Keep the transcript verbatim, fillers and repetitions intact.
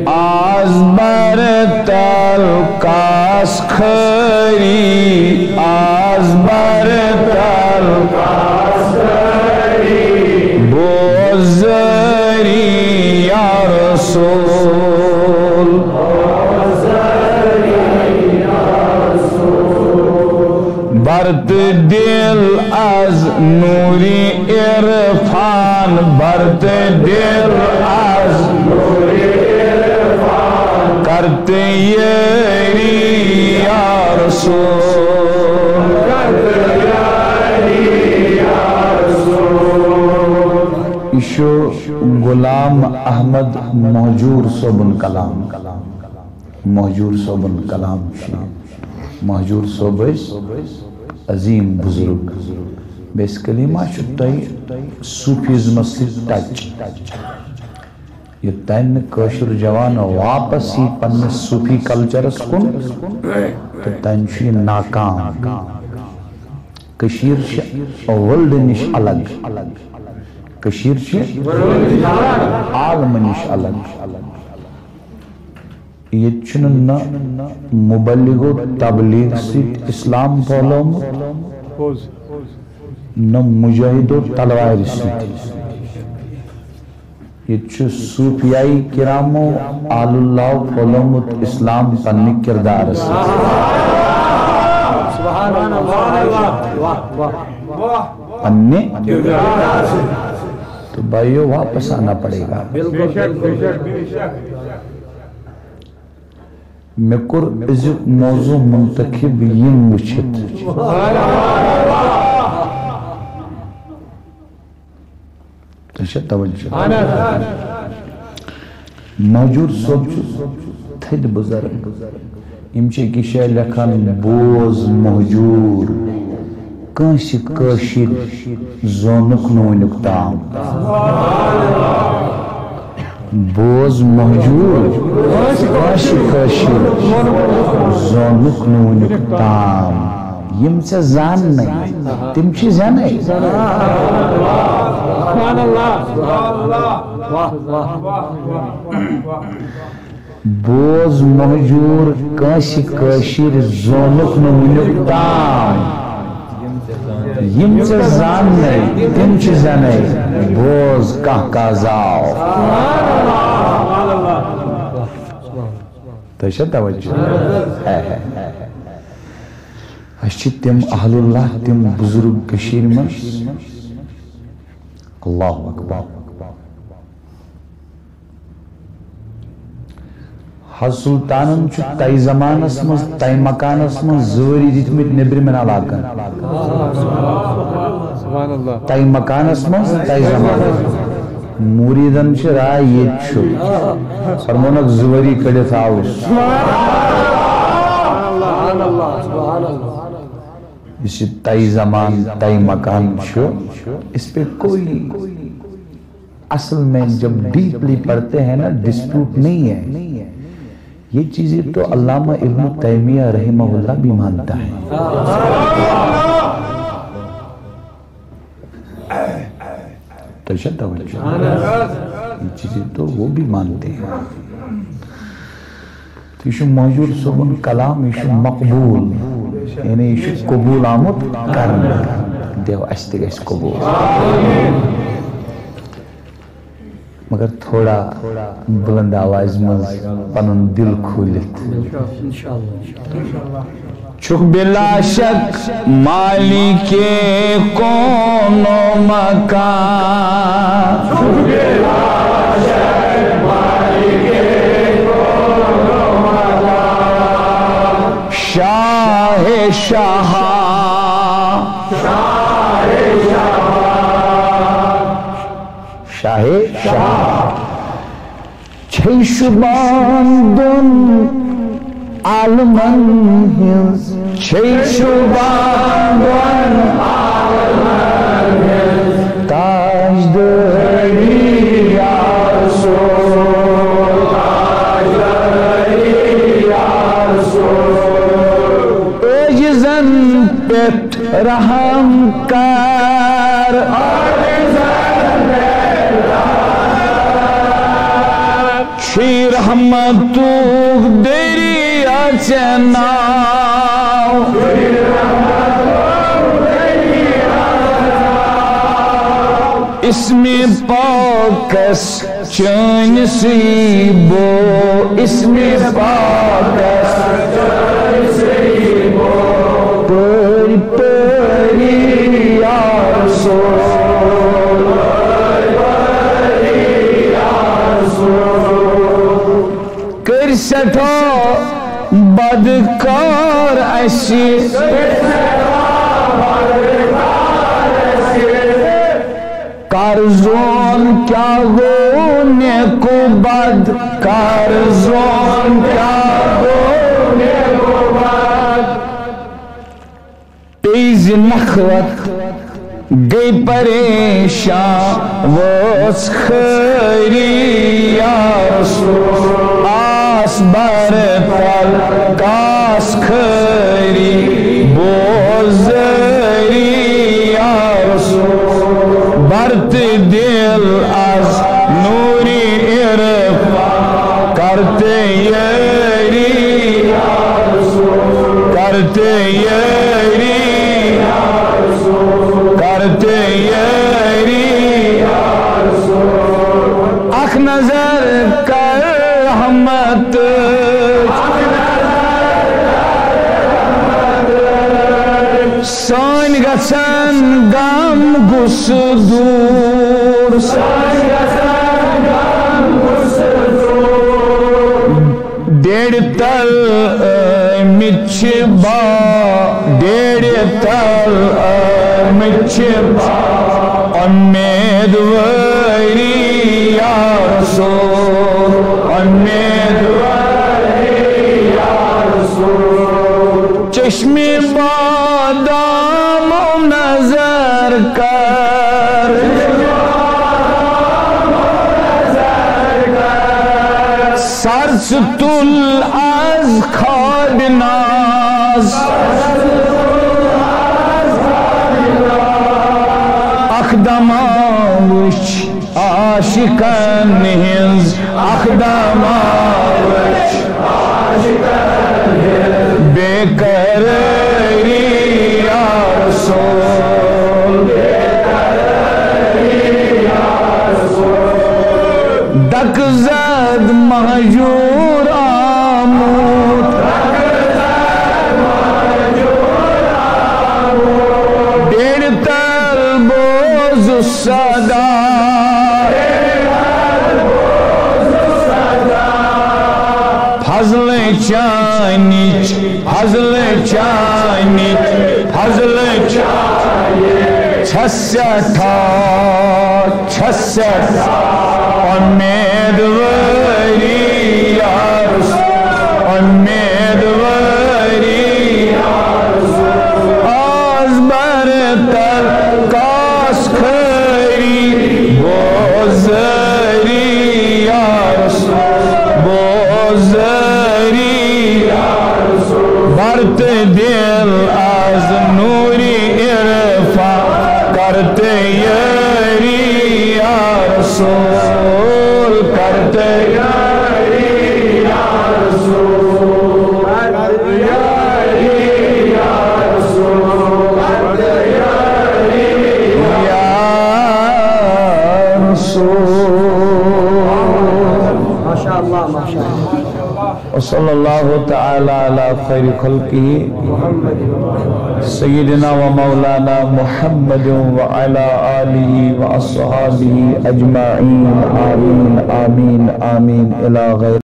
آز بر تل کاس کھری، آز بر تل کاس کھری، بوز زری یا رسول۔ برت دل از نوری عرفان، برت دل از نوری عرفان، کرت یاری یا رسول۔ یہِ چھُ غلام احمد مہجور صٲبُن کلام۔ مہجور صٲبُن کلام چھُ یہِ۔ مہجور صٲب ٲسۍ عظیٖم بُزرگ۔ بیسکلی ما چھُ تۄہہِ صوٗفیزمس سۭتۍ ٹچ؟ یوٚتام نہٕ کٲشُر جوان واپس یی پننِس صوٗفی کلچرس کُن، توٚتام چھُ یہِ ناکام۔ کٔشیٖر چھِ ورلڈ نِش الگ، کٔشیٖر چھِ عالمہٕ نِش الگ۔ ییٚتہِ چھُنہٕ نہ مبلغ و تبلیغ سۭتۍ اسلام پھٲلومُت، نہ مجاہد و تلوارِ سۭتۍ۔ ییٚتہِ چھُ صوفیائی کرامو آل اللہ پھٲلومُت اسلام پننہِ کردارٕ سۭتۍ۔ پننہِ تو بھائیو، واپس آنا پڑے گا۔ مےٚ کوٚر أزیُک موضوع منتخب یِم وٕچھِتھ۔ تۄہہِ چھا توجہ؟ مہجور صٲب چھُ تھٔدۍ بُزرگ۔ یِم چھِ أکِس جایہِ لیکھان، بوز مہجور، کٲنٛسہِ کٲشِر زونُکھ نہٕ وُنیُک تام۔ بوز مہجور، کٲنٛسہِ کٲشِر زونُکھ نہٕ وُنیُک تام۔ یِم ژےٚ زاننَے، تِم چھِ زٮ۪نَے۔ سبحان اللہ۔ بوز مہجور، کٲنٛسہِ کٲشِر زونُکھ نہٕ وُنیُک تام۔ یِم ژےٚ زاننَے، تِم چھِ زٮ۪نَے۔ بوز کانٛہہ کانٛہہ زاو۔ تۄہہِ چھا توجہ؟ ہے، ہے، ہے، ہے۔ اَسہِ چھِ تِم اہل اللہ، تِم بُزرگ کٔشیٖرِ منٛز۔ اللہ اکبر۔ حض سلطانن چھُ تَے زمانس منٛز، تَے مکانس منٛز زٕ ؤری دِتمٕتۍ نیٚبرِمٮ۪ن علاقن۔ سبحان اللہ۔ تَے مکانس منٛز، تَے زمانس منٛز۔ مُریٖدن چھِ راے ییٚتہِ چھُ۔ فرمونکھ زٕ ؤری کٔڑِتھ آوُس۔ سبحان اللہ، سبحان اللہ۔ یُس یہِ تَے زمان، تَے مکان چھُ، اس پہ کوئی اصل میں جب ڈیپلی پڑھتے ہیں نا، ڈسپیوٹ نہیں ہے۔ یہ چیزیں تو علامہ ابن تیمیہ رحمہ اللہ بھی مانتا ہے۔ تو شاید توجہ۔ یہ چیزیں تو وہ بھی مانتے ہیں۔ تو یہ مہجور صٲبُن کلام، یہ مقبول، یعنی یہ قبول آمت کرنے۔ دیو اَسہِ تہِ گژھِ قبول۔ مگر تھوڑا بلند آوازِ منٛز پنُن دل کھوٗلِتھ۔ چھُکھ بلا شک مالکِ کون و مکان۔ شاہ شاہ۔ شاہ شاہ۔ چھے شُبان دۄن عالمن ہٕنٛز، چھے شُبان دۄن عالمن ہٕنٛز، تاجدٲری یا رسول، تاجدٲری یا رسول۔ عٲجزن پٮ۪ٹھ رحم کر۔ چھُے رحمتُک دریا ژےٚ ناو۔ اسمِ پاکس چٲنِسٕے بو، اسمِ پاکس پٲرۍ پٲری یا رسول۔ کٔرۍ سٮ۪ٹھاہ بدکار اَسہِ۔ کر زون کیٛاہ گوٚو نیک و بد، کر زون کیٛاہ گوٚو نیک و بد۔ پیٚیہِ زِ نخوت گٔے پریشان، وٲژ خٲری یا رسول۔ آس بر تل کاس خٲری، بوزٲری یا رسول۔ برت دل از نوری عرفان، کرتے یاری، کرتے یاری، کرتے یاری۔ اکھ نظر کر رحمت، سٲنۍ گژھن غم غصہٕ دوٗر۔ ڈیڈ تل آمٕتۍ چھِ با، ڈیڈ تل آمٕتۍ چھِ با، امیدوٲری یا رسول، امیدوٲری یا رسول۔ چشمِ بادام نظر کر، سر ژٕ تُل از خواب ناز۔ اکھ دما وٕچھ عاشقن ہٕنٛز، اکھ دما وٕچھ بے قراری یا رسول۔ دک زد مہجور آمُت، ڈیڈ تل بوز صدا۔ فضل چانچ، فضل چانچ، فضل چانچ، چھس سٮ۪ٹھاہ، چھس سٮ۪ٹھاہ امیدوٲری یا رسول، امیدوٲری۔ آز بر تل کاس خٲری، بوزٲری یا رسول، بوزٲری۔ برت دل از نوری عرفان، کرتے یاری یا رسول، کرتے یاری یا رسول۔ وصلى الله تعالى على خير خلقه سيدنا ومولانا محمد وعلى آله وأصحابه أجمعين. آمين، آمين، آمين. إلى غير